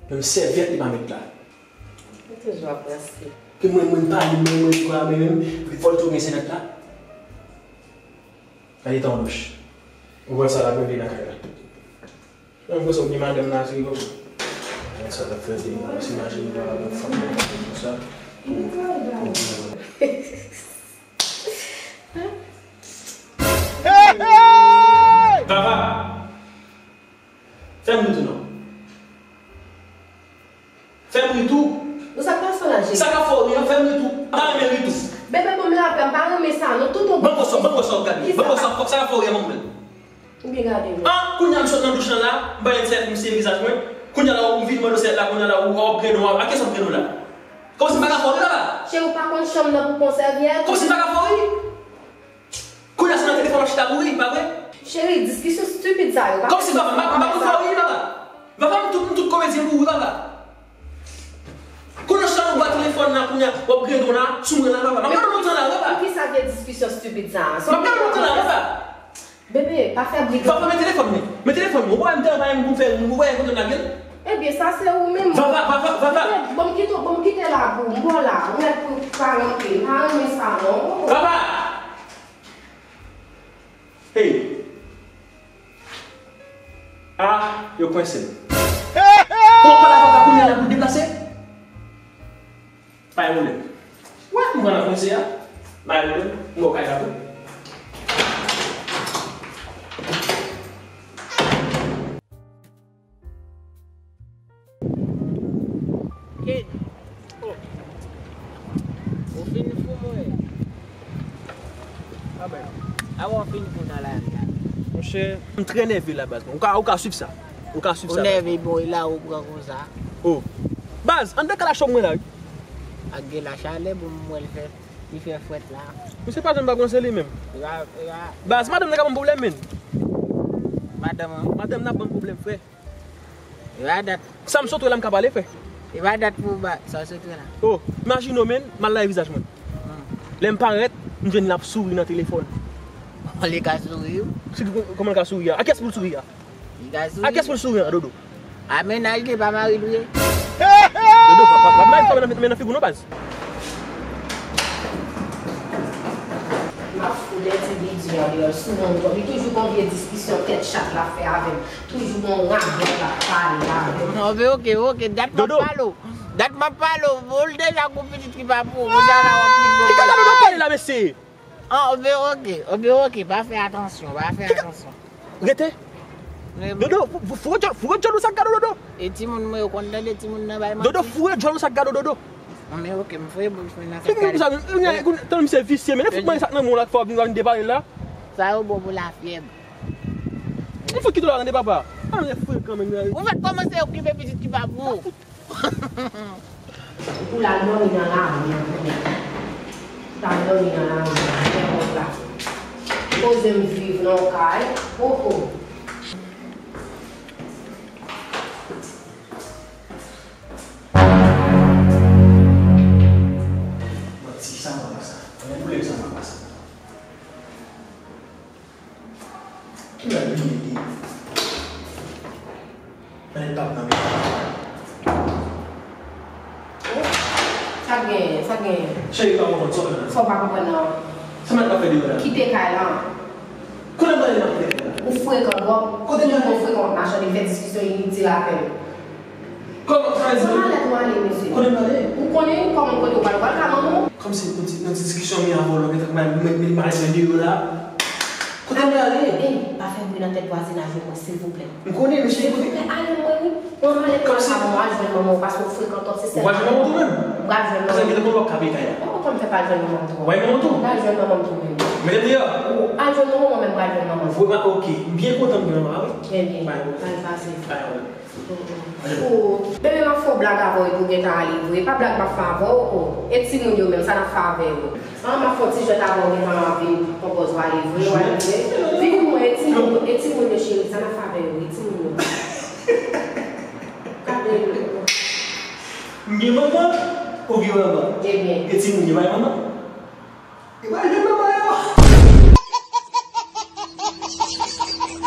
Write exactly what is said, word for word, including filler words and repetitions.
Menm sèvyèt li pa met la. Li toujou ap ranse. Ke mwen, mwen pa li, mwen, mwen, mwen, mwen, mwen, li vòlò gen sèvyèt la. Gade tan w douch. Ou wè sa l ap regle lakay la. Mwen, mwen, sa w gen madanm nan, se yo. Sa l ap fè, se, se imajine pa avèk fanm nan, konsa. Papa! Fè m ri tou non. Fè m ri tou. Bon, sa k pase la, cheri? Sa k ap fè w ri an, fè m ri tou. M pa renmen ri tou. Bebe, ban m lapè, m pa renmen sa non. Tout yon... Ban m wè sa, ban m wè sa w ap gade. Ban m wè sa, sa k ap fè w ri an, ban m wè l. Ou byen gade wi. Ah, kounye a m sot nan douch lan la, m pa gen sèvyèt pou m sere vizaj mwen. Kounye a la ou vin mande w sèvyèt la, kounye a la ou ap grenn w, a kiyès w ap grenn w la? Kòmsi m pa ka fè w ri, papa? Cheri, ou pa konn chanm nan pou pran sèvyèt? Kòmsi m pa ka fè w ri? Kounye a se nan telefòn w ap chita pou ri, pa vre? Cheri, diskisyon stipid sa yo, pa... Kòmsi papa, m pa, m pa konn fè w ri, papa. Papa, m tout, m tout komedyen pou ou, papa. Kounye a chan ou bwa telefòn nan, kounye a w ap grenn w la, sou mwen la, papa. M ap gade lontan la, papa. Poukisa vye diskisyon stipid sa a? M ap gade lontan la, papa. Bebe, pa fè bri. Papa, men telefòn mwen. Men telefòn mwen. Ou pa wè m tèlman pa renmen pou m fè ri, ou pa wè kote m lage l? Ebyen, sa se ou menm. Papa, papa, papa. Bebe, bon, m kite, bon, m kite la pou ou. M ba w la. Ou mèt pou pa rantre. M pa renmen sa, non. Papa! Hey! Ah, yo kwense m. Kòman w pale avè w la kounye a la pou deplase? Pa gen pwoblèm. Wè, m pran nan kwense a. Pa gen pwoblèm. M ba w kay la tou. Ken. Oh. Ou fin fou, mwen. Ah ben. Avan w fin fou nan lari a. Monchè, m trè nève la, baz. Ou ka, ou ka swiv sa. Ou ka swiv sa, baz. Ou nève, bon, e la ou pran konsa. Oh. Baz, anndan kalacho mwen la, wi. Ak gen lachalè, bon, m wè l fè, li fè frèt la. Misye pa janm pa pran seri li menm. E pa, e pa. Baz, madanm nan ka ban m pwoblèm, menn. Madanm an? Madanm nan ap ban m pwoblèm, frè. E pa dat. Sa m sot wè la m ka pale, frè. E pa dat pou ba, sa w sot wè la. Oh, imajine w, menn, m al lave vizaj mwen. Hmm. Lè m parèt, m jwenn l ap souri nan telefòn. Kòman li ka souri, wi? Kòman l ka souri a? A kiyès pou l souri a? Li ka souri. A kiyès pou l souri a, Dodo? A mennaj li, pa mari l wi. Dodo, pa, pa, pa, pa, pa, men nan figi w non, baz. M ap fout ti Didi an deyò, l sou moun twòp. Li toujou gon vye diskisyon tèt chat l ap fè avè m. Toujou gon radòt l ap pale avè m. Non, men oke, oke, dat m ap pale w. Dat m ap pale w. Bon, l deja gon pitit ki pa pou ou. Kounye a la w ap vin bon. Ki kaka Dodo ap pale la, mesye? Ah, obe oke, obe oke, pa fè atansyon, pa fè atansyon. Rete. Dodo, fou, fou, fou, fou, Dodo, sa k gade Dodo? E timoun mwen yo konn tande timoun nan bay manti. Dodo, fou, Dodo, sa k gade Dodo? Obe oke, m fouye bouch mwen nan sa k gade. Tann misye visye, men fou mwen sa k nan men w la k fè w vin depale la. Sa yo bon pou lafyèb. Ou fout kite w la tande papa. Ann fou kanmenm. Ou fèk kòmanse okipe pitit ki pa pou ou. Ou pou l al dòmi nan lari an kounye a. Ou t al dòmi nan lari an, fè kòb la. Poze m viv nan yon kay. Oh, oh. Manti, sa mwen pa sa. Mwen pwoblèm sa mwen pa sa. Ki lè m vini di? Mwen pa nan men. Sa k genyen, sa k genyen? Cheri, pa konprann sa w fè la. Sa w pa konprann nan? Sa mwen pa fè deyò la. Kite kay la. Kote m prale nan kite kay la? Ou frekan twòp. Kote m prale? Ou frekan w ap mache, w ap fè diskisyon initil avè m. Kòman, sa vle di? Sa malèt ou ale, mesye. Kote m prale? Ou konnen kòman kote w pral, ou pral ka manman w. Kòmsi nou di, nou di diskisyon mi avè w la, ou gentan met, met, met malèt mwen deyò la. Kote m prale? Ey, pa fè bri nan tèt vwazinaj yo, mwen, silvouplè. M konnen, mesye, kote? Silvouplè, ale mwen, wi. Mwen malèt mwen ka manman w, al jwenn manman w, paske w frekan twòp, se sèl. Ou pral jwenn manman w tou menm? M pral jwenn manman m. Paske m gentan konn w ap kape kay la. Mwen konprann fè pa al jwenn manman m tou. Ou pral jwenn manman w tou? M pral jwenn manman m tou menm. Mete m deyò? Ou al jwenn manman w, mwen menm m pral jwenn manman m. Ou vrèman, oke. M byen kontan m gen manman, wi. Ebyen, al pase. Al, al. Oh, bebe, m ap fè yon blag avè w epi w gentan ale vre. Pa blag m ap fè avè w, oh. E timoun yo menm, sa n ap fè avè yo? Ah, m ap fè yon ti jwèt avè w, gentan w ap vin pran pòz w ale vre, w ale vre. Vini m wè, e timoun yo, e timoun yo, cheri, sa n ap fè avè yo, e timoun yo? Gade yo. M gen manman, ou gen manman? Ebyen. E timoun yo pa gen manman? E pa gen manman.